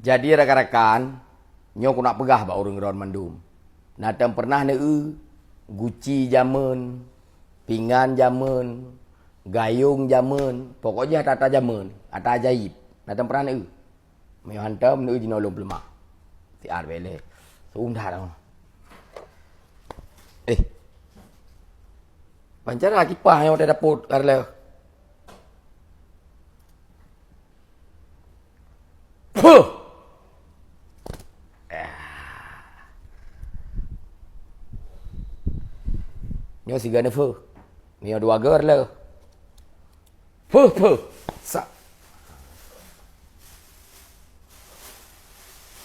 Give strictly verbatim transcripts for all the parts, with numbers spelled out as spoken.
Jadi rakan-rakan, nyoe keuneuk peugah bak ureuëng droen mandum. Na tem pernah neu-eu guci jameun, pingan jameun, gayong jameun, pokok jih ata-ata jameun, ata ajaib. Na tem pernah neu-eu? Meunyoe hantom neu-eu jinoe lôn peuleumah. Siar bele. Seundar. Eh. Pancara kipah nyoe dapot karena Puh! Nyoe siga neufeu. Nyoe dua ger le. Puh, puh. Sa.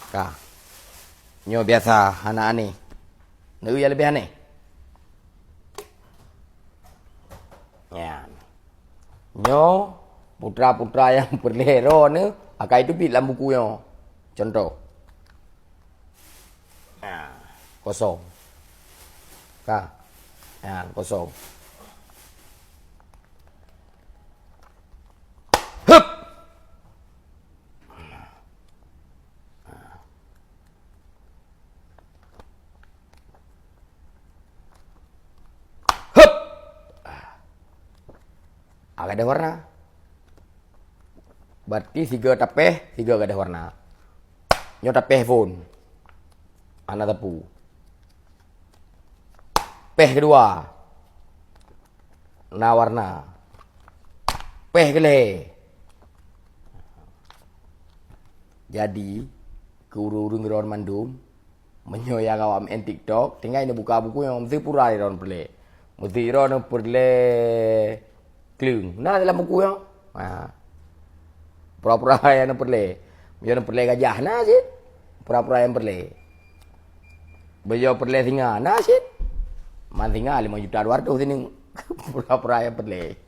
Ka. Nyoe biasa hana aneh. Neu ya lebih aneh. Nyan. Nyoe putra-putra nyang peureulée droeneuh akai teubiet lam buku nyoe. Contoh. Nah, kosong. Ka. Nah, kosong. Hup! Hup! Ah, gadôh warna. Berarti siga tapéh, siga gadôh warna. Nyoe tapéh phon. Hana teupeu. Péh keudua. Na warna. Péh keulhée. Jadi, keu ureuëng-ureuëng droen mandum, meunyoe ya awak meu'en TikTok, tinggai neubuka buku nyoe, meusti pura droen peureulée. Meusti droen peureulée kleueng. Na dalam buku nyoe? Ha. Pura-pura nyang peureulée. Meunyoe peureulée gajah, na cit. Pura-pura nyang peureulée. Meunyoe peureulée singa, na cit. Man singa lima juta dua ratus sining. Pura-pura nyang peureulée.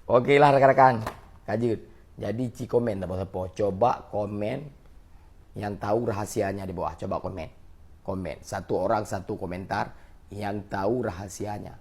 Oke lah rakan-rakan. Lanjut. Jadi ci komen tak apa-apa. Coba komen yang tahu rahasianya di bawah. Coba komen. Komen. Satu orang satu komentar yang tahu rahasianya.